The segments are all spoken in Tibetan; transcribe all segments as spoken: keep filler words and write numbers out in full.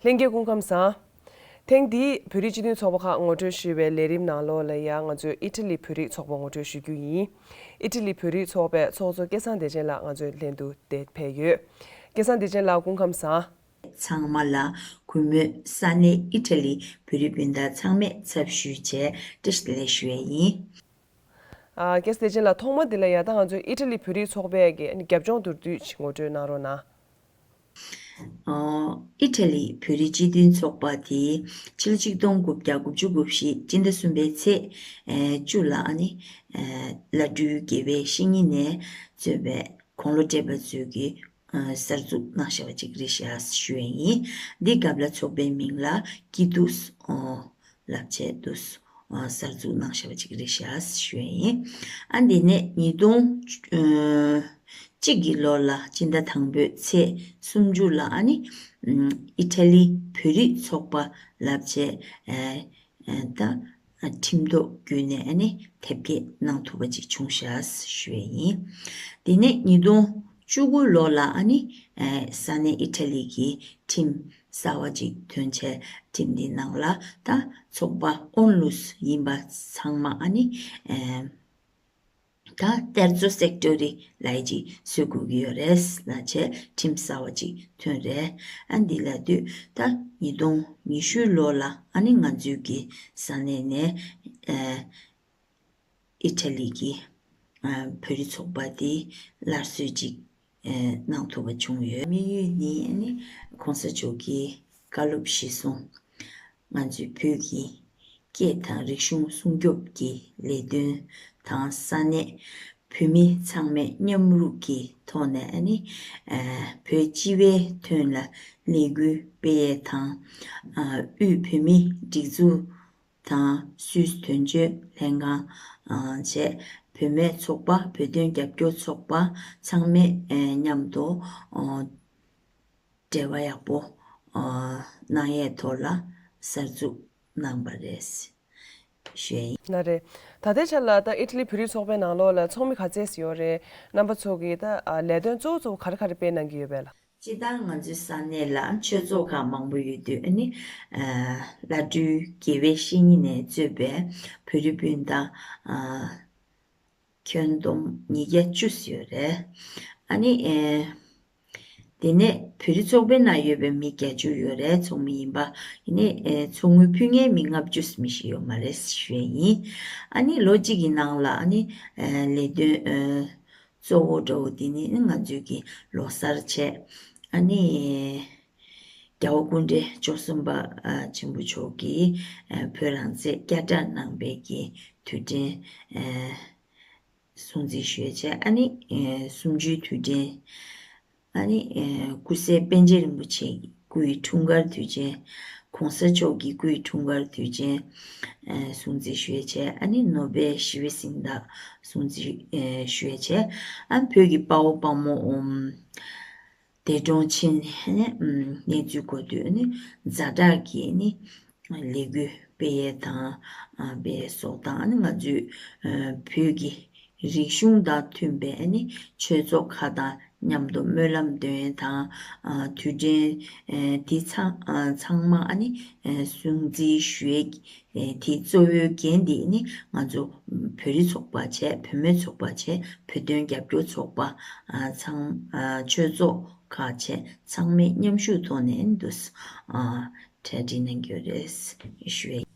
ལྷན་རྒྱས་སྐུ་ཁམས་བཟང་། ཐེངས་འདིའི་བོད་རིགས་སྤྱི་མཐུན་ཚོགས་པ་ཁག་ངོ་སྤྲོད་ཞུས་པའི་ལས་རིམ་ནང་ལོགས་ལ་ཡང་ང་ཚོས་ཨི་ཊ་ལི་བོད་རིགས་ཚོགས་པ་ངོ་སྤྲོད་ཞུ་རྒྱུ་ཡིན། ཨི་ཊ་ལི་བོད་རིགས་ཚོགས་པའི་ཚོགས་གཙོ་སྐལ་བཟང་བདེ་ཆེན་ལགས་ང་ཚོའི་ལྷན་དུ་བསྡད་ཕེབས་ཡོད། སྐལ་བཟང་བདེ་ཆེན་ལགས་སྐུ་ཁམས་བཟང་། ཚང་མ་ལ་གུས་མོས་ས་གནས་ཨི་ཊ་ལི་བོད་རིགས་སྤུན་ཟླ་ཚང་མས་ཚབ་ཞུས་བྱས་བཀྲ་ཤིས་བདེ་ལེགས་ཞུ་ཡས་ཡིན། ཨ། སྐལ་བཟང་བདེ་ཆེན་ལགས་ཐོག་མ་འདི་ལ་ཡ་ད་ང་ཚོའི་ཨི་ཊ་ལི་བོད་རིགས་ཚོགས་པའི་གི་རྒྱབ་ལྗོངས་མདོར་བསྡུས་ཅིག་ངོ་སྤྲོད་གནང་རོགས་གནང་། ཨ། ཨི་ཊ་ལི་བོད་རིགས་སྤྱི་མཐུན་ཚོགས་པ་དེ་ཕྱི་ལོ་ཆིག་སྟོང་དགུ་བརྒྱ་དགུ་བཅུ་གོ་བཞི་སྤྱི་ཟླ་གསུམ་པའི་ཚེས་བཅུ་ལ་ཨ་ནི་བླ་སྤྲུལ་དགེ་བའི་བཤེས་གཉེན་ནས་གཙོས་པའི་དགུང་ལོ་བགྲེས་པ་ཚོས་ཀྱིས་གསར་འཛུགས་གནང་བཞག་པ་ཅིག་རེད་ཤག་ཞུ་ཡས་ཡིན། འདི་སྐབས་ལ་ཚོགས་པའི་མིང་ལ་སྐྱིད་སྡུག་ལབ་བྱས་འདུག་གསར་འཛུགས་གནང་བཞག་པ་ཅིག་རེད་ཤག་ཞུ་ཡས་ཡིན། ཨ་འདི་ནས་ཉིས་སྟོང་གཅིག་གི་ལོ་ལ་སྤྱི་ཟླ་དང་པོའི་ཚེས་སུམ་ཅུ་ལ་ཨ་ནི་ཨི་ཊ་ལི་བོད་རིགས་ཚོགས་པ་ལབ་བྱས་ད་ཁྲིམས་ཐོག་བརྒྱུད་ནས་ཨ་ནི་དེབ་སྐྱེལ་གནང་ཐུབ་པ་ཅིག་བྱུང་ཤག་ཞུ་ཡས་ཡིན། དེ་ནས་ཉིས་སྟོང་བཅུ་དགུ་ལོ་ལ་ཨ་ནི་ས་གནས་ཨི་ཊ་ལི་གི་ཁྲིམས་གསར་བ་ཅིག་ཐོན་བྱས་ཁྲིམས་འདི་ནང་ལ་ད་ཚོགས་པ་ཨོན་ལུས་ཡིན་པ་ཚང་མ་ཨ་ནི་ད་ཏེར་ཛོ་སེག་ཊོ་རི་ལབ་ཡས་ཅིག་བཟོ་དགོས་ཀྱི་ཡོད་རེད་ལབ་བྱས་ཁྲིམས་གསར་བ་ཅིག་ཐོན་རེད། ཨ་འདི་ལབ་དུས་ད་ཉིས་སྟོང་ཉི་ཤུ་ལོ་ལ་ཨ་ནི་ང་ཚོའི་གི་ས་གནས་ནས་ཨི་ཊ་ལི་གི་བོད་རིགས་ཚོགས་པ་དེ་སླར་གསོ་ཅིག་གནང་ཐུབ་པ་བྱུང་ཡོད། དམིགས་ཡུལ་ནི་ཨ་ནི་གོང་ས་མཆོག་གི་བཀའ་སློབ་གཞིར་བཟུང་ང་ཚོའི་བོད་ཀྱི་སྐད་དང་རིག་གཞུང་སྲུང་སྐྱོབ་ཀྱི་ལས་དོན་དང་ས་གནས་བོད་མི་ཚང་མས་མཉམ་རུབ་ཀྱི་ཐོག་ནས་ཨ་ནི་བོད་སྤྱི་པའི་དོན་ལ་ལས་འགུལ་སྤེལ་ཡས་དང་དབུས་བོད་མིའི་སྒྲིག་འཛུགས་དང་སུད་སི་དོན་གཅོད་ལྷན་ཁང་བཅས་བུད་མེད་ཚོགས་པ་བོད་དོན་རྒྱབ་སྐྱོར་ཚོགས་པ་ཚང་མས་མཉམ་དུ་འབྲེལ་བ་ཡག་པོ་གནང་ཡས་ཐོག་ལ་གསར་འཛུགས་གནང་པ་རེད་ཞུ་ཡིན། ན་རེད། ད་ལྟའི་ཆ་ལ་ད་ཨི་ཊ་ལི་བོད་རིགས་ཚོགས་པའི་ནང་ལོགས་ལ་ཚོགས་མི་ག་ཚད་ཡོད་རེད། རྣམ་པ་ཚོ་གིས་ད་ལས་དོན་གཙོ་བོ་གཙོ་བོ་ག་རེ་ག་རེ་སྤེལ་གནང་གི་ཡོད་པས་ལགས། སྤྱིར་བཏང་ང་ཚོའི་ས་གནས་ལ་ཆོས་ཚོགས་ཁག་མང་པོ་ཡོད་དུས་ཨ་ནི་བླ་སྤྲུལ་དགེ་བའི་བཤེས་གཉེན་ནས་གཙོས་པའི་བོད་རིགས་སྤུན་ཟླ་ཁྱོན་བསྡོམས་ཉིས་བརྒྱ་བཅུ་ཙམ་ཡོད་རེད། ཨ་ནི་དེ་ནས་བོད་རིགས་ཚོགས་པའི་ནང་ཡོད་པའི་མི་བརྒྱད་ཅུ་ཡོད་རེད། ཚོགས་མི་ཡིན་པ་ཡིན་ནའི་ཚོགས་དངུལ་ཕུལ་མཁན་མི་ལྔ་བཅུ་ཙམ་ཞིག་ཡོད་མ་རེད་ཞུ་ཡས་ཡིན། ཨ་ནི་ལོ་གཅིག་གི་ནང་ལ་ཨ་ནི་ལས་དོན་གཙོ་བོ་འདྲ་བོ་དེ་ནི་ང་ཚོའི་གི་ལོ་གསར་བྱས། ཨ་ནི་རྒྱལ་བ་སྐུ་ཕྲེང་བཅུ་གསུམ་པ་ཆེན་པོ་མཆོག་གིས་བོད་རང་བཙན་བསྐྱར་བསྒྲགས་གནང་པའི་གི་དུས་དྲན་སྲུང་བརྩི་ཞུ་ཡས་བྱས། ཨ་ནི་གསུམ་བཅུའི་དུས་དྲན། ཨ་ནི་སྐུ་ཚེ་པཎ་ཆེན་རིན་པོ་ཆེ་སྐུ་ཡི་འཁྲུངས་སྐར་དུས་ཆེན། གོང་ས་མཆོག་གི་སྐུ་ཡི་འཁྲུངས་སྐར་དུས་ཆེན་སྲུང་བརྩི་ཞུ་ཡས་བྱས། ཨ་ནི་ནོ་བེལ་ཞི་བའི་གཟེངས་རྟགས་སྲུང་བརྩི་ཞུ་ཡས་བྱས། ཨ་བོད་ཀྱི་དཔའ་བོ་དཔའ་མོ་འདས་གྲོངས་ཕྱིན་ནས་གནས་ཚུལ་གོ་དུས་ཨ་ནི་ཛ་དྲག་གི་ཨ་ནི་ལས་འགུལ་སྤེལ་ཡས་དང་སྤེལ་ཡས་སོགས་དང་། ཨ་ནི་ང་ཚོའི་བོད་ཀྱི་རིག་གཞུང་དང་མཐུན་པའི་ཨ་ནི་ཆོས་ཚོགས་ཁག་དང་མཉམ་དུ་སྨོན་ལམ་འདོན་ཡས་དང་། དུས་དྲན་འདི་ཚང་ཚང་མ་ཨ་ནི་སྲུང་བརྩི་ཞུ་ཡས་དེ་གཙོ་བོའི་འགན་དེ་ནི་ང་ཚོ་བོད་རིགས་ཚོགས་པ་བྱས། བུད་མེད་ཚོགས་པ་བྱས། བོད་དོན་རྒྱབ་སྐྱོར་ཚོགས་པ་ཚང་། ཆོས་ཚོགས་ཁག་བྱས། ཚང་མས་མཉམ་ཞུགས་ཐོག་ནས་འདུག་གྲ་སྒྲིག་གནང་གི་ཡོད་རེད་ཞུ་ཡས།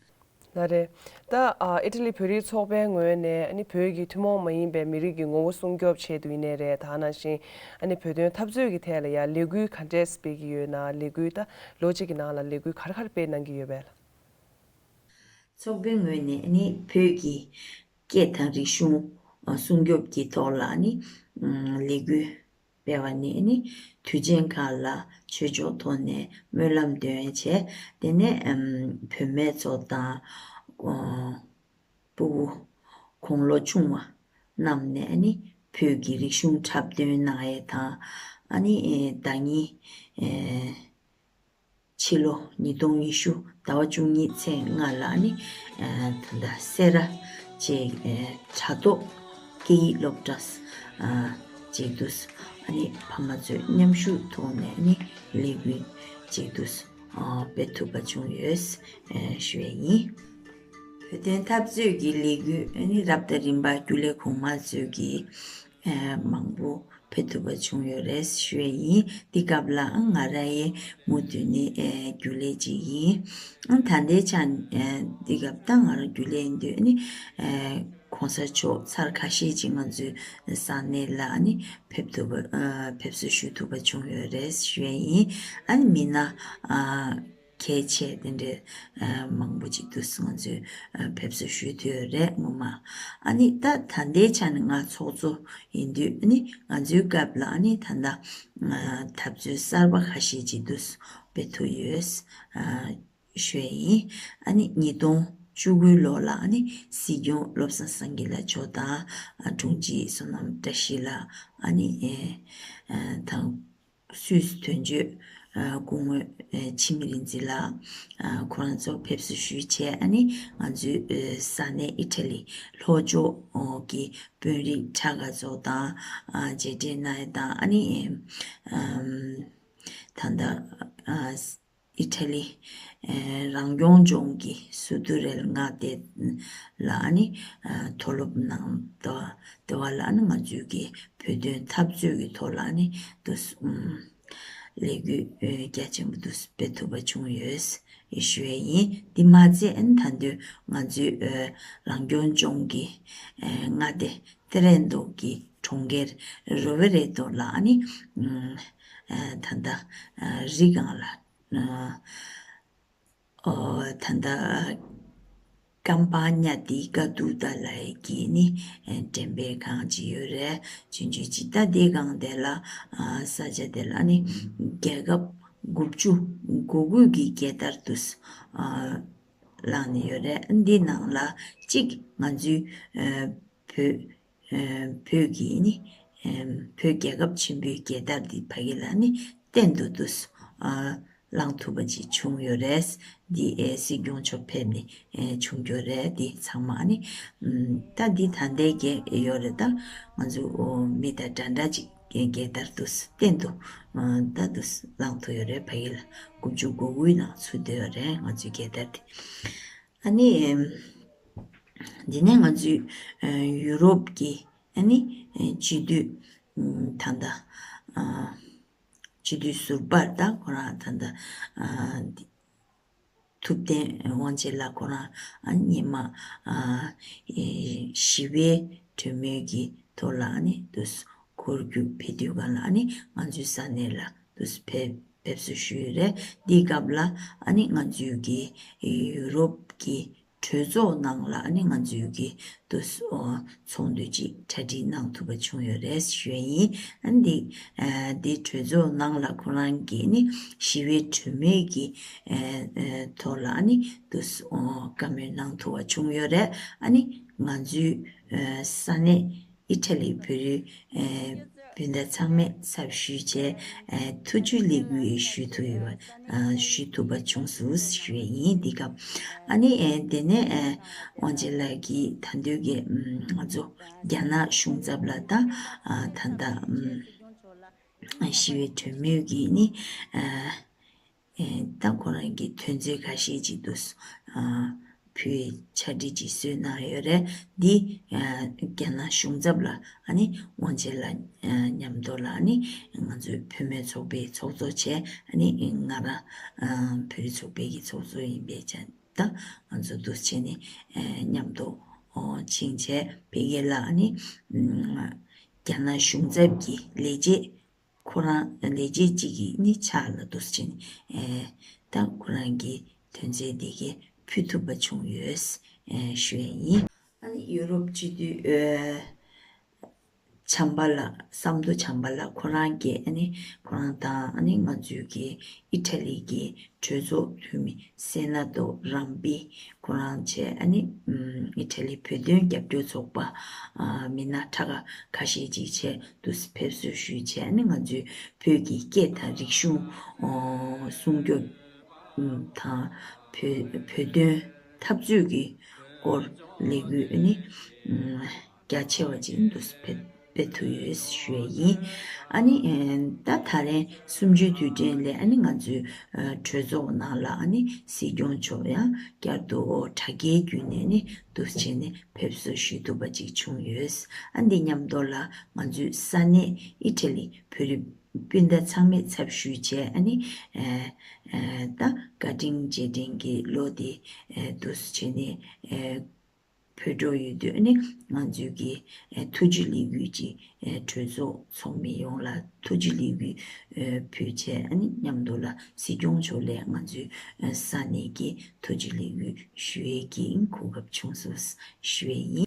ལགས་རེད། ད་ཨི་ཊ་ལི་བོད་རིགས་ཚོགས་པའི་ངོས་ནས་ཨ་ནི་བོད་ཀྱི་ཐུན་མོང་མ་ཡིན་པའི་མི་རིགས་ཀྱི་ངོ་བོ་སྲུང་སྐྱོབ་ཆེད་དུ་ཡིན་ནའི་རེད། ད་ནང་བཞིན་ཨ་ནི་བོད་དོན་འཐབ་རྩོད་ཀྱི་ཐད་ལ་ཡང་ལས་འགུལ་ག་འདྲས་སྤེལ་གྱི་ཡོད་ན། ལས་འགུལ་ད་ལོ་གཅིག་གི་ནང་ལ་ལས་འགུལ་ག་རེ་ག་རེ་སྤེལ་གནང་གི་ཡོད་པས་ལགས། ཚོགས་པའི་ངོས་ནས་ཨ་ནི་བོད་ཀྱི་སྐད་དང་རིག་གཞུང་སྲུང་སྐྱོབ་ཀྱི་ཐོག་ལ་ཨ་ནི་ལས་འགུལ་སྤེལ་བ་ནི་ཨ་ནི་དུས་ཆེན་ཁག་ལ་ཆོས་ཕྱོགས་ཐོག་ནས་སྨོན་ལམ་འདོན་བྱས། དེ་ནས་བུད་མེད་ཚོ་དང་སྤུ་གུ་དགུང་ལོ་ཆུང་བ་རྣམས་ནས་ཨ་ནི་བོད་ཀྱི་རིག་གཞུང་འཁྲབ་སྟོན་གནང་ཡས་དང་། ཨ་ནི་ཟླ་ཉིན་ཕྱི་ལོ་ཉིས་སྟོང་ཉི་ཤུ་ཟླ་བ་བཅུ་གཉིས་ཚེས་ལྔ་ལ་ཨ་ནི་ད་ལྟ་སེ་ར་བཅས་དྲ་ཐོག་སྐད་ཡིག་སློབ་གྲྭ་བཅས་དུ་ཨ་ནི་ཕ་མ་ཚོས་མཉམ་ཞུགས་ཐོག་ནས་ཨ་ནི་ལས་འགུལ་བཅས་དུ་ སྤེལ་ཐུབ་པ་བྱུང་ཡོད་ཞུ་ཡས་ཡིན། བོད་དོན་འཐབ་རྩོད་ཀྱི་ལས་འགུལ་ནི་རབ་དང་རིམ་པ་རྒྱུན་ལས་གོང་མ་ཚོས་ཀྱིས་མང་པོ་སྤེལ་ཐུབ་པ་བྱུང་ཡོད་རེད་ཞུ་ཡས་ཡིན། འདི་སྐབས་ལ་ང་རང་ཡི་མུ་མཐུད་ནས་རྒྱུན་ལས་ཅིག་ཡིན། ད་ལྟའི་ཆ་འདི་སྐབས་ད་ང་རང་རྒྱུན་ལས་ཡིན་དུས་ནི། གོང་ས་མཆོག་ཚར་ཁ་ཤས་ཅིག་ང་ཚོའི་ས་གནས་ལ་ཨ་ནི་ཕེབས་ཐུབ་པ་ཨ་ཕེབས་བསུ་ཞུ་ཐུབ་པ་བྱུང་ཡོད་རེད་ཞུ་ཡས་ཡིན། ཨ་ནི་མི་སྣ་ཨ་གལ་ཆེ་དེ་འདྲའི་ཨ་མང་པོ་ཅིག་འདུག་ང་ཚོས་ཨ་ཕེབས་བསུ་ཞུས་ཐུབ་ཡོད་རེད་སྔོན་མ། ཨ་ནི་ད་ད་ལྟའི་ཆ་ནས་ང་ཚོགས་གཙོ་ཡིན་དུས་ཨ་ནི་ང་ཚོའི་སྐབས་ལ་ཨ་ནི་ད་ལྟ་ཨ་འཐབ་རྩོད་གསར་པ་ཁ་ཤས་ཅིག་འདུག་སྤེལ་ཐུབ་ཡོད། ཨ། ཞུ་ཡས་ཡིན། ཨ་ནི་ཉིས་སྟོང་བཅུ་དགུའི་ལོ་ལ་ཨ་ནི་སྲིད་སྐྱོང་བློ་བཟང་སེང་གེ་ལགས་མཆོག་དང་ཨ་དྲུང་ཆེ་བསོད་ནམས་བཀྲ་ཤིས་ལགས་ཨ་ནི་ཨེ་ཨ་དང་སུད་སི་དོན་གཅོད་ཨ་སྐུ་ངོ་ཨེ་འཆི་མེད་རིག་འཛིན་ལགས་ཨ་ཁོ་རང་ཚོ་ཕེབས་བསུ་ཞུས་བྱས་ཨ་ནི་ང་ཚོའི་ཨེ་ས་གནས་ཨི་ཊ་ལི་ལྷོ་ཕྱོགས་ཨོ་གི་དཔོན་རིགས་ཁྲ་ཁ་ཚོ་དང་ཨ་མཇལ་འཕྲད་གནང་ཡས་དང་ཨ་ནི་ཨེ་ཨམ་ད་ལྟ་ཨ། ཨི་ཊ་ལི། ཨེ་རང་སྐྱོང་ལྗོངས་ཀྱི་སུ་ཏུ་རེལ་མངའ་སྡེ་ལ་ཨ་ནི་ཨ་མཐོ་སློབ་གནང་དོ་དེ་བ་ལ་ཨ་ནི་ང་ཚོའི་གི་བོད་དོན་འཐབ་རྩོད་ཀྱི་ཐོག་ལ་ཨ་ནི་དུ་ཨུམ་ལས་འགུལ་ཨེ་རྒྱ་ཆེན་པོ་དུ་སྤེལ་ཐུབ་པ་བྱུང་ཡོད་ཞུ་ཡས་ཡིན། འདི་མ་ཚད་ཨ་ནི་ད་དུང་ང་ཚོའི་ཨེ་རང་སྐྱོང་ལྗོངས་ཀྱི་ཨེ་མངའ་སྡེ་ཏེ་རན་ཏོ་གི་གྲོང་ཁྱེར་རོ་བེ་རེ་ཏོ་ལ་ཨ་ནི་ཨུམ་ཨེ་ད་ལྟ་ཨེ་རི་སྒང་ལ། ཨོ་ད་ལྟ་ཀམ་པ་ཉ་ཏི་ཀ་ཏུ་ཏ་ལའི་གི་ནི་ཨེ་འགྲེམས་སྤེལ་ཁང་ཅིག་ཡོད་རེད། ཆུང་ཆུང་ཅིག་ད་དེ་སྒང་དེ་ལ་ཨ་ས་ཆ་དེ་ལ་ནི་རྒྱལ་ཁབ་དགུ་བཅུ་གོ་དགུ་གི་རྒྱལ་དར་དུ་ཨ་བསླངས་ནས་ཡོད་རེད། འདི་ནང་ལ་གཅིག་ང་ཚོའི་ཨ་བོད་ཨ་བོད་ཀྱི་ནི་ཨ་བོད་རྒྱལ་ཁབ་ཆེན་པོའི་རྒྱལ་དར་འདི་ཕ་གི་ལ་ནི་སྟེང་དུ་དུ་ཨ་བསླངས་ཐུབ་པ་ཅིག་བྱུང་ཡོད་རེད། འདི་ཨེ་སྲིད་སྐྱོང་མཆོག་ཕེབས་ནས་ཨེ་བྱུང་རྒྱུ་རེད། འདི་ཚང་མ་ནི་ཨམ་ད་འདི་ད་ལྟའི་གི་ཡོད་རེད། ད་ང་ཚོ་ཨོ་མི་དང་འདྲ་འདྲ་ཅིག་གི་རྒྱལ་དར་དུ་སྟེང་དུ་ཨ་ད་དུ་བསླངས་ཐུབ་ཡོད་རེད། ཕ་གི་ལ་དགུ་བཅུ་གོ་དགུའི་ནང་ཚུད་བསྡད་ཡོད་རེད་ང་ཚོའི་རྒྱལ་དར་དེ། ཨ་ནི་ཨེམ། འདི་ནས་ང་ཚོའི་ཨ་ཡུ་རོབ་ཀྱི་ཨ་ནི་ཨ་སྤྱི་འཐུས་ཨམ་ད་ལྟ་ཨ་སྤྱི་འཐུས་ཟུར་པ་དང་ཁོ་རང་ད་ལྟ་ཨ་འདི་ཐུབ་བསྟན་དབང་ཆེན་ལགས་ཁོ་རང་ཨ་སྔོན་མ་ཨ་ཨེ་ཞི་བའི་གྲོས་མོལ་གྱི་ཐོག་ལ་ཨ་ནི་དུས་སུ་ཁོར་རྒྱུག་ཕེབས་དུས་སྒང་ལ་ཨ་ནི་ང་ཚོའི་ས་གནས་ལ་དུས་སུ་ཕེབས། ཕེབས་བསུ་ཞུས་ཡོད་རེད། འདིའི་སྐབས་ལ་ཨ་ནི་ང་ཚོའི་གི་ཡུ་རོབ་ཀྱི་གྲོས་ཚོགས་ནང་ལ་ཨ་ནི་ང་ཚོའི་གི་དུ་ཚོགས་འདུ་ཅིག་གྲ་སྒྲིག་གནང་ཐུབ་པ་བྱུང་ཡོད་རེད་ཞུ་ཡས་ཡིན། ཨ་ནི་འདི་ཨ་འདི་གྲོས་ཚོགས་ནང་ལ་ཁོ་རང་གི་ནི་ཞི་བའི་གྲོས་མོལ་གྱི་ཨ་ཨ་ཐོག་ལ་ཨ་ནི་དུ་བཀའ་མོལ་གནང་ཐུབ་པ་བྱུང་ཡོད་རེད། ཨ་ནི་ང་ཚོའི་ཨ་ས་གནས་ཨི་ཊ་ལི་བོད་རིགས་ཨེ་སྤུན་ཟླ་ཚང་མས་ཚབ་ཞུས་བྱས་ཨེ་ཐུགས་རྗེ་ལེགས་འབུལ་ཞུ་ཐུབ་ཡོད་པ་ཨ་ཞུ་ཐུབ་པ་བྱུང་སོང་ཞུ་ཡས་ཡིན། འདི་སྐབས་ཨ་ནི་ཨེ་དེ་ནས་ཨེ་དབང་ཆེན་ལགས་ཀྱིས་ད་དུང་གི་ཨམ་ང་ཚོ་རྒྱ་ནག་གཞུང་ཚབ་ལ་ད་ཨ་ད་ལྟ་ཨམ་ཞི་བའི་གྲོས་མོལ་གྱི་ནི་ཨ། ཨེ་ད་ཁོ་རང་གི་དོན་ཚན་ཁ་ཤས་ཅིག་ཏུ་ཨ་ཕུལ་བའི་ཕྱག་བྲིས་ཅིག་བཟོས་གནང་ཡོད་རེད། འདི་ཨ་རྒྱ་ནག་གཞུང་ཚབ་ལ་ཨ་ནི་དབང་ཆེན་ལགས་ཨ་མཉམ་དུ་ལ་ཨ་ནི་ང་ཚོའི་བུད་མེད་ཚོགས་པའི་ཚོགས་གཙོ་བྱས་ཨ་ནི་ང་རང་ཨ་བོད་རིགས་ཚོགས་པའི་གི་ཚོགས་གཙོ་ཡིན་པའི་ཆ་ད་ང་ཚོ་འདུ་བྱས་ནས་ཨ་མཉམ་དུ་ཨོ་ཕྱིན་བྱས་ཕ་གི་ལ་ཨ་ནི་ཨ་རྒྱ་ནག་གཞུང་ཚབ་ཀྱི་ལས་བྱེད་ཁོ་རང་ལས་བྱེད་ཅིག་གིས་ནི་ཕྱག་ལ་འདུག་ཕྱིན་ཨེ་ད་ཁོ་རང་གི་དོན་ཚན་འདི་གའི་ཕུལ་ཐུབ་པ་བྱུང་ཡོད་ཨེ་ཞུ་ཡས་ཡིན། ཨ་ནི་ཡུ་རོབ་སྤྱི་འཐུས་ཨེ་བྱམས་པ་ལགས་བསམ་མདོ་བྱམས་པ་ལགས་ཁོ་རང་གིས་ཨ་ནི་ཁོ་རང་དང་ཨ་ནི་ང་ཚོའི་གི་ཨི་ཊ་ལི་གི་གྲོས་ཚོགས་འཐུས་མི་སེ་ན་ཏོ་རམ་པི་ཁོ་རང་བྱས་ཨ་ནི་ཨམ་ཨི་ཊ་ལི་བོད་དོན་རྒྱབ་སྐྱོར་ཚོགས་པ་ཨ་མི་སྣ་ཁྲ་ཁ་ཁ་ཤས་ཅིག་བྱས་དུས་ཕེབས་བསུ་ཞུས་བྱས་ཨ་ནི་ང་ཚོའི་བོད་ཀྱི་སྐད་དང་རིག་གཞུང་ཨོ་སྲུང་སྐྱོབ་ཨམ་དང་བོད་བོད་དོན་འཐབ་རྩོད་ཀྱི་སྐོར་ལས་འགུལ་ཨ་ནི་ཨམ་རྒྱ་ཆེ་བ་ཅིག་དུས་ཕེབས། སྤེལ་ཐུབ་ཡོད་ཞུ་ཡས་ཡིན། ཨ་ནི་ཨེ་ད་ད་རེས་གསུམ་བཅུའི་དུས་དྲན་ལ་ཨ་ནི་ང་ཚོའི་ཨ་གྲོས་ཚོགས་ནང་ལ་ཨ་ནི་སྲིད་སྐྱོང་མཆོག་ཡང་བསྐྱར་དུ་དྲ་རྒྱའི་བརྒྱུད་ནས་ནི་འདུག་སེ་བྱས་ནས་ཕེབས་བསུ་ཞུས་ཐུབ་པ་ཅིག་བྱུང་ཡོད། ཨ་འདི་མཉམ་དུ་ལ་ང་ཚོའི་ས་གནས་ཨི་ཊ་ལི་བོད་རིགས་སྤུན་ཟླ་ཚང་མས་ཚབ་ཞུས་བྱས་ཨ་ནི་ཨེ་ཨེ་ད་བཀའ་དྲིན་རྗེས་དྲན་གྱི་ལོ་འདི་ཨེ་འདུག་སེ་བྱས་ནས་ཨེ་བོད་འགྲོ་ཡོད་དུས་ནི་ང་ཚོའི་གི་ཨེ་ཐུགས་རྗེ་ལེགས་འབུལ་གྱི་ཨེ་གྲོས་ཚོགས་ཚོགས་མི་ཡོངས་ལ་ཐུགས་རྗེ་ལེགས་འབུལ་ཨེ་ཕུལ་བྱས་ཨ་ནི་མཉམ་དུ་ལ་སྲིད་སྐྱོང་མཆོག་ལ་ང་ཚོའི་ཨེ་ས་གནས་ཀྱི་ཐུགས་རྗེ་ལེགས་འབུལ་ཞུ་ཡས་ཀྱི་གོ་སྐབས་བྱུང་སོང་ཞུ་ཡས་ཡིན།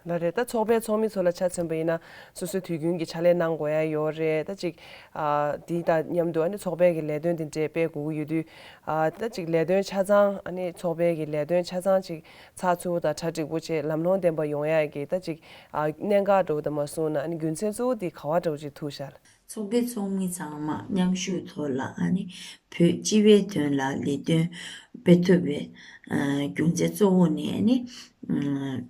ལགས་རེད། ད་ཚོགས་པའི་ཚོགས་མི་ཚོ་ལ་ཆ་མཚོན་པ་ཡིན་ན་སོ་སོའི་དུས་རྒྱུན་གྱི་ཕྱག་ལས་གནང་དགོས་ཡ་ཡོད་རེད། ད་ཅིག་ཨ་འདི་དང་མཉམ་དུ་ཨ་ནི་ཚོགས་པའི་གི་ལས་དོན་དེ་འདྲས་སྤེལ་དགོས་ཀྱི་ཡོད་དུས། ཨ་ད་ཅིག་ལས་དོན་ཆ་ཚང་ཨ་ནི་ཚོགས་པའི་གི་ལས་དོན་ཆ་ཚང་ཅིག་ཚགས་ཚུད་པོ་དང་གྲ་འགྲིག་པོ་བྱས་ལམ་ལྷོང་ལྡན་པ་ཡོང་ཡ་གི་ད་ཅིག་ཨ་གནད་འགག་འདྲ་བོ་དང་མ་སོང་ན་ཨ་ནི་རྒྱུ་མཚན་གཙོ་བོ་འདི་ག་བ་འདྲ་བོ་ཅིག་ཐུག་ཤག་ལགས། ཚོགས་པའི་ཚོགས་མི་ཚང་མ་མཉམ་ཞུགས་ཐོག་ལ་ཨ་ནི་བོད་སྤྱི་བའི་དོན་ལ་ལས་དོན་སྤེལ་ཐུབ་པའི་ཨ་རྒྱུ་མཚན་གཙོ་བོ་ནི་ཨ་ནི་ཨ་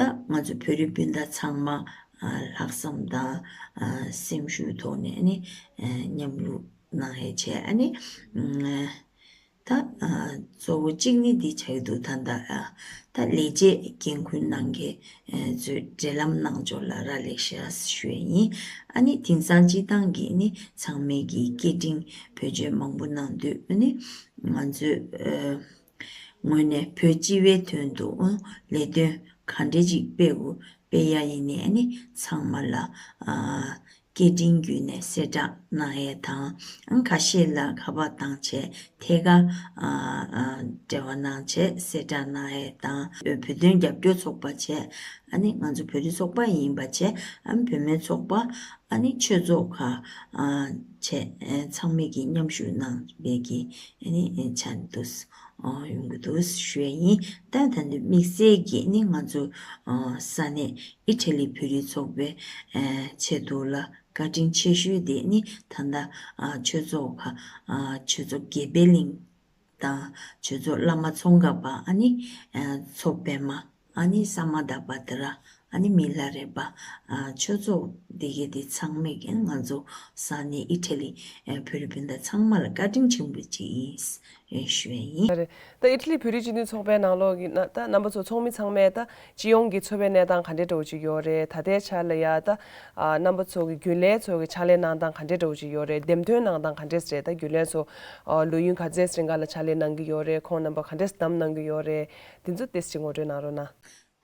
ད་ང་ཚོ་བོད་རིགས་སྤུན་ཟླ་ཚང་མ་ཨ་ལྷག་བསམ་དང་ཨ་སེམས་ཤུགས་ཐོག་ནས་ནི་ཨ་མཉམ་རུབ་གནང་ཡས་བྱས་ཨ་ནི་ཨ་ད་ཨ་གཙོ་བོ་གཅིག་ནི་འདི་ཆགས་ཀྱི་འདུག་ད་ལྟ་ཨ་ད་ལས་བྱེད་འགན་འཁུར་གནང་མཁན་ཨ་ཚོས་འབྲེལ་ལམ་གནང་ཕྱོགས་ལ་རག་ལས་ཤག་ཞུ་ཡས་ཡིན། ཨ་ནི་དེང་སང་སྤྱི་བཏང་གི་ནི་ཚང་མས་ཀྱི་སྐད་འཕྲིན་བེད་སྤྱོད་མང་པོ་གནང་དུས་ཨ་ནི་ང་ཚོས་ཨ་ངོས་ནས་བོད་སྤྱི་བའི་དོན་དུ་ལས་དོན་ག་འདྲས་ཅིག་སྤེལ་དགོས་སྤེལ་ཡ་ཡིན་ནའི་ཨ་ནི་ཚང་མ་ལ་ཨ་སྐད་འཕྲིན་བརྒྱུད་ནས་གསལ་བསྒྲགས་གནང་ཡས་དང་ཨ་ཁ་ཤས་ལ་ཁ་པར་བཏང་བྱས་ཐད་ཀར་ཨ་ཨ་འབྲེལ་བ་གནང་བྱས་གསལ་བསྒྲགས་གནང་ཡས་དང་བོད་དོན་རྒྱབ་སྐྱོར་ཚོགས་པ་བྱས་ཨ་ནི་ང་ཚོ་བོད་རིགས་ཚོགས་པ་ཡིན་པ་བྱས་ཨ་བོད་མིའི་ཚོགས་པ་ཨ་ནི་ཆོས་ཚོགས་ཁག་ཨ་བྱས་ཨ་ཚང་མས་ཀྱི་མཉམ་ཞུགས་གནང་བའི་གི་ཨ་ནི་ཨ་ཆ་འདུག་ཨ་ཡོང་གི་འདུག་ཞུ་ཡས་ཡིན། ད་ད་འདི་དམིགས་བསལ་གྱིས་ནི་ང་ཚོ་ཨ་ས་གནས་ཨི་ཊ་ལི་བོད་རིགས་ཚོགས་པའི་ཨ་ཆེད་དུ་ལ་བཀའ་དྲིན་ཆེ་ཤོས་དེ་ནི་ད་ལྟ་ཨ་ཆོས་ཚོགས་ཁག་ཨ་ཆོས་ཚོགས་དགེ་འཕེལ་གླིང་དང་ཆོས་ཚོགས་བླ་མ་ཙོང་ཁ་པ་ཨ་ནི་ཨ་མཚོ་པདྨ། ཨ་ནི་ས་མ་དྷ་པ་ཏི་ར། ཨ་ནི་མི་ལ་རས་པ། ཨ་ཆོས་ཚོགས་འདི་གའི་འདི་ཚང་མས་ཀྱང་ང་ཚོ་ས་གནས་ཨི་ཊ་ལི་ཨ་བོད་རིགས་སྤུན་ཟླ་ཚང་མ་ལ་བཀའ་དྲིན་ཆེན་པོ་ཅིག་ཡིན་ཞུ་ཡས་ཡིན། ད་ཨི་ཊ་ལི་བོད་རིགས་སྤྱི་མཐུན་ཚོགས་པའི་ནང་ལོགས་ཀྱི་ན་ད་རྣམ་པ་ཚོ་ཚོགས་མི་ཚང་མས་ད་སྤྱི་ཡོངས་ཀྱི་འཚོ་བའི་གནས་སྟངས་ག་འདྲས་འདྲ་བོ་ཅིག་ཡོད་རེད། ད་ལྟའི་ཆར་ལ་ཡ་ད་ཨ་རྣམ་པ་ཚོ་གི་རྒྱུན་ལས་ཚོ་གི་ཕྱག་ལས་གནང་སྟངས་ག་འདྲས་འདྲ་བོ་ཅིག་ཡོད་རེད། འདེམས་ཐོན་གནང་སྟངས་ག་འདྲས་རེད། ད་རྒྱུན་ལས་ཚོ་ཨ་ལོ་ཡུན་ག་ཚད་རིང་ག་ལ་ཕྱག་ལས་གནང་གི་ཡོད་རེད། ཁོང་རྣམ་པ་ག་འདྲས་བདམས་གནང་གི་ཡོད་རེད། དེ་ཚོ་ཏོག་ཙམ་ངོ་སྤྲོད་གནང་རོགས་གནང་།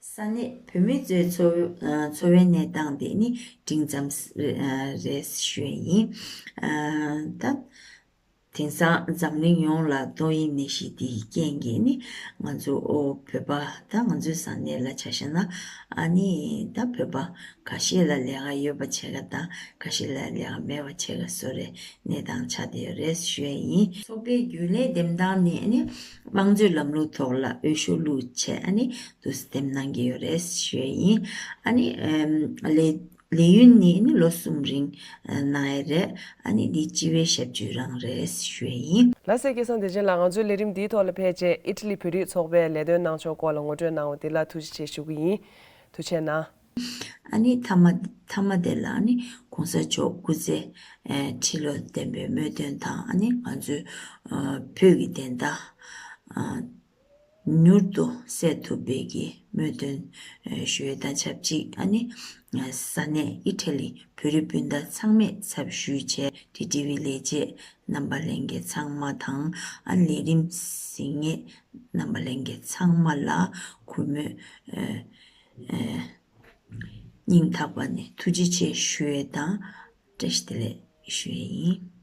ས་གནས་བོད་མི་ཚོའི་འཚོ་འཚོ་བའི་གནས་སྟངས་དེ་ནི་འབྲིང་ཙམ་རེད་ཞུ་ཡས་ཡིན། ད་དེང་སང་འཛམ་གླིང་ཡོངས་ལ་ཏོག་དབྱིབས་ནད་གཞི་དེའི་རྐྱེན་གྱིས་ནི་ང་ཚོ་ཨོ་བོད་པ་ད་ང་ཚོའི་ས་གནས་ལ་ཆ་བཞག་ན་ཨ་ནི་ད་བོད་པ་ཁ་ཤས་ལ་ལས་ཀ་ཡོད་པ་བྱེད་ག་དང་ཁ་ཤས་ལ་ལས་ཀ་མེད་པ་བྱེད་ག་བཟོ་རེད། གནས་སྟངས་ཆགས་བསྡད་ཡོད་རེད་ཞུ་ཡས་ཡིན། ཚོགས་པའི་རྒྱུན་ལས་འདེམས་སྟངས་ནི་ཨ་ནི་དམངས་གཙོའི་ལམ་ལུགས་ཐོག་ལ་འོས་ཤོག་བླུགས་བྱས་ཨ་ནི་འདུག་སེ་འདེམས་གནང་གི་ཡོད་རེད་ཞུ་ཡས་ཡིན། ཨ་ནི་ཨམ་ལས་ལས་ཡུན་ནི་ཨ་ནི་ལོ་གསུམ་རིང་གནང་ཡས་རེད། ཨ་ནི་འདི་སྤྱི་བའི་ཞབས་ཞུ་རང་རེད་ཞུ་ཡས་ཡིན། ལགས་སེ་སྐལ་བཟང་བདེ་ཆེན་ལགས། ང་ཚོའི་ལས་རིམ་འདིའི་ཐོག་ལ་ཕེབས་རྗེས་ཨི་ཊ་ལི་བོད་རིགས་ཚོགས་པའི་ལས་དོན་གནང་ཕྱོགས་སྐོར་ལ་ངོ་སྤྲོད་གནང་བ་འདི་ལ་ཐུགས་རྗེ་ཆེ་ཞུ་གི་ཡིན། ཐུགས་རྗེ་གནང་། ཨ་ནི་མཐའ་མ་མཐའ་མ་དེ་ལ་ཨ་ནི་༸གོང་ས་མཆོག་སྐུ་ཚེ་ཨེ་ཁྲི་ལོ་བརྟན་པའི་སྨོན་འདུན་དང་ཨ་ནི་ང་ཚོའི་ཨ་བོད་ཀྱི་བདེན་མཐའ་ཨ་མྱུར་དུ་གསལ་ཐུབ་པའི་གི་སྨོན་འདུན་ཨེ་ཞུ་ཡས་དང་ཆབས་ཅིག་ཨ་ནི་ཨ་ས་གནས་ཨི་ཊ་ལི་བོད་རིགས་སྤུན་ཟླ་ཚང་མས་ཚབ་ཞུས་བྱས་ཌི་ཊི་ཝི་ལས་བྱེད་རྣམ་པ་ལྷན་རྒྱས་ཚང་མ་དང་ཨ་ལས་རིམ་གཟིགས་མཁན་རྣམ་པ་ལྷན་རྒྱས་ཚང་མ་ལ་གུས་མོས་ཨེ་ཨེ་སྙིང་ཐག་པ་ནས་ཐུགས་རྗེ་ཆེ་ཞུ་ཡས་དང་བཀྲ་ཤིས་བདེ་ལེགས་ཞུ་ཡས་ཡིན།